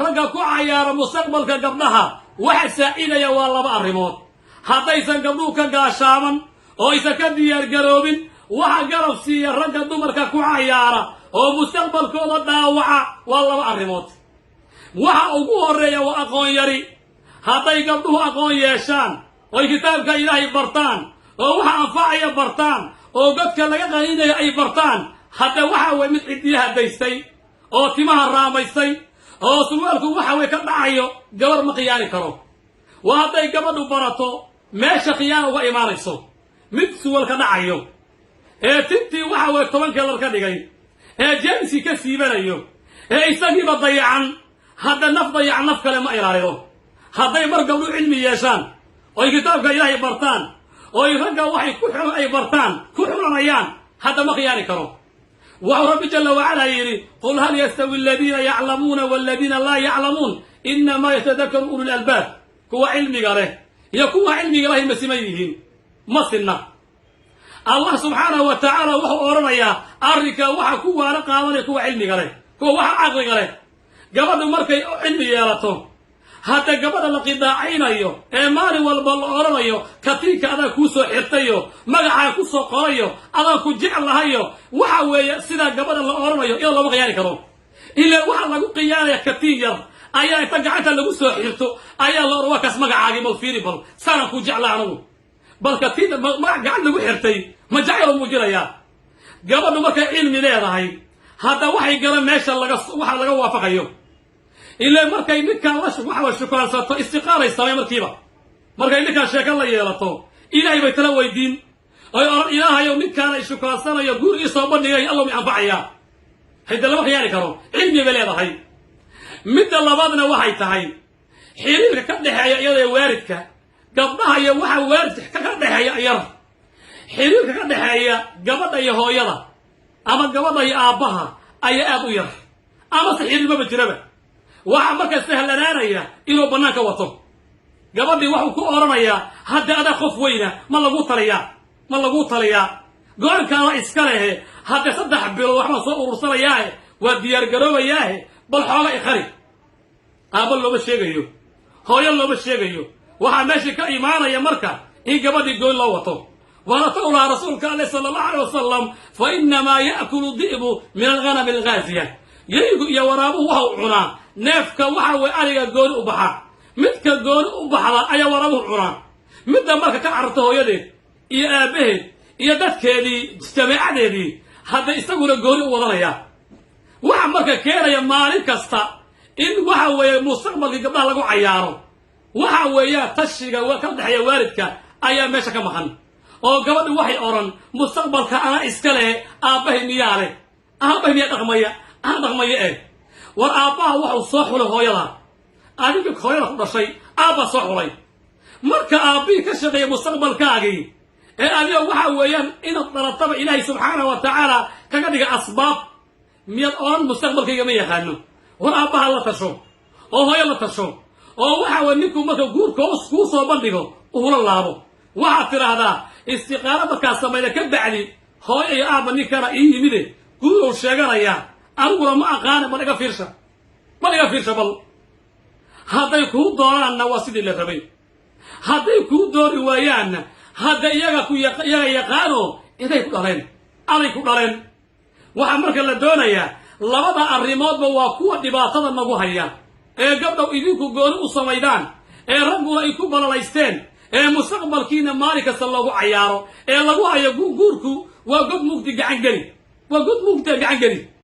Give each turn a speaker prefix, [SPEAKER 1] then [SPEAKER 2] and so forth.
[SPEAKER 1] Ragga ku cayaara mustaqbalka gabdhaha waxa saacidaya waa laba arrimood. Haddaysan gabdhuhu ka gaashaaman oo aysan ka diyaargaroobin, waxa garab siiya ragga dumarka ku cayaara oo mustaqbalkooda dhaawaca waa laba arrimood. Waxa ugu horreeya waa aqoon yari. Hadday gabdhuhu aqoon yeeshaan, oy kitaabka Ilaahay bartaan, oo waxa anfacaya bartaan, oo godka laga qaninaya ay bartaan, hadda waxa weye mid ciddiyaha daystay oo timaha raamaystay oo surwaalku waxa weye ka dhacayo gabar ma khiyaani karo. Waa hadday gabadhu barato meesha khiyaana uga imaanayso. Mid suwal ka dhacayo ee tintii waxa weye 10 kalar ka dhigay ee jeemsi ka siibanayo ee isagiiba dayacan, hadda naf dayacan naf kale ma ilaalido. Hadday mar gabdhu cilmi yeeshaan, oy kitaabka Ilaahay bartaan, oy ragga waxay ku xun ay bartaan ku xulanayaan, hadda ma khiyaani karo. Wuxuu Rabbi jalla wacalaa yidhi: "قل هل يستوي الذين يعلمون والذين لا يعلمون إنما يتذكر أولو الألباب." Kuwa cilmiga leh iyo kuwa cilmiga lahay ma siman yihiin? Ma sinna. Allah subxaanahu wa tacaala wuxuu odhanayaa arrinka waxa ku waana qaadanaya kuwa cilmiga leh, kuwa waxa caqliga leh. Gabadhu markay cilmi yeelato, hadda gabadha la qidaacaynayo ee maalin walba la odhanayo katiinka adaa kuu soo xirtayo, magacaa ku soo qorayo, adaan ku jeclahayo, waxa weeye sidaa gabadha la odhanayo iyadoo looma khiyaani karo. Ilaa waxaa lagu khiyaanaya katiin yar ayaa inta gacanta lagu soo xirto ayaa la odhan: "Waa kaas magacaagii, bal fiiri, bal saanaan ku jeclaa anagu." Bal katiin magac gacan lagu xirtay ma jacayl muujinayaa? Gabadhu markay cilmi leedahay, hadda waxay garan meesha laga waxa laga waafaqayo. Ilaa markay ninkaan la waxa shukaansato, istiqaaray samay markiiba. Markay ninkaan sheeko la yeelato, Ilaahay bay tala weydiin, oy odhan: "Ilaahayow, ninkaan ay shukaansanayo, guur ii soo bandhigay, Allow mi anfacayaa?" Hayde lama khiyaani karo, cilmi bay leedahay. Midda labaadna waxay tahay xiriirka ka dhexeeya iyada waalidka gabdhaha iyo waxa waalidka ka dhexeeya yar. Xiriirka ka dhexeeya gabadha iyo hooyada ama gabadha iyo aabbaha ayaa aad u yar, amase xiriir maba jiraba. Waxaa marka sahlanaanaya inuu bannaanka wato gabadhii. Waxuu ku odhanayaa: "Hadda adaa qof weyna, ma lagu taliyaa? Ma lagu taliyaa? Go-aankaada iska lehe. Hadde 3 bilood waxbaan soo urursanayaahe, waa diyaargaroobayaahe, bal xooga ikhari." Aabba looma sheegayo, hooyo looma sheegayo. Waxaa meesha ka imaanaya marka in gabadhii goyn loo wato. Waana ta ulahaa rasuulka ale sala allahu alay wasalam: "فإنما يأكل الذئب من الغنم القاصية." Yaygu iyo waraabuhu waxau cunaa neefka waxa weye ariga gooni u baxa. Midka gooni u baxda ayaa waraabuhu cunaa. Midda marka ka cararta hooyadeed iyo aabbaheed iyo dadkeedii, jameecadeedii, hadda isaguna gooni u wadanaya. Waxa marka keenaya maalin kasta in waxa weeye mustaqbalkii gabdhaha lagu cayaaro waxa weeya tashiga ka dhexeeya waalidka ayaa meesha ka maqan, oo gabadhi waxay odhan: "Mustaqbalka anaa iska leh, aabbahay miyaa leh? Aabbahay miyaa dhaqmaya? Ana dhaqmaya." Eh, war aabbaha waxau soo xulay hooyada. Adiga hooyada ku dhashay aabbaa soo xulay. Marka aabbihii ka shaqeeya mustaqbalkaagii ee adiga waxa weeyaan inaad dhalataba Ilaahay subxaanahu wa tacaala kaga dhiga asbaab, miyaad odhan mustaqbalkayga ma yaqaano? War aabbaha la tasho oo hooyo la tasho, oo waxa weye ninku marka guurka kuu soo bandhigo uhula laabo. Waxaad tidhaahdaa: "Istiqaaro markaa samayda ka bacdi, hooyo iyo aabba, ninkana ii yimide guurow sheeganaya, aniguna ma aqaana, bal iga fiirsha, bal iga fiirsha." Bal hadday kuu doonaanna waa sidii la rabay, hadday kuu doori waayaanna hadda iyaga ku iyaga yaqaano iday ku dhaleen, aday ku dhaleen. Waxaa marka la doonayaa labada arrimoodba waa kuwa dhibaatada nagu haya ee gabdhow idinku gooni u samaydaan, ee ragguna ay ku balalaysteen, ee mustaqbalkiina maalin kasta loogu cayaaro, ee lagu hayo guurku waa god mugdi gacan geli, waa god mugdi gacan geli.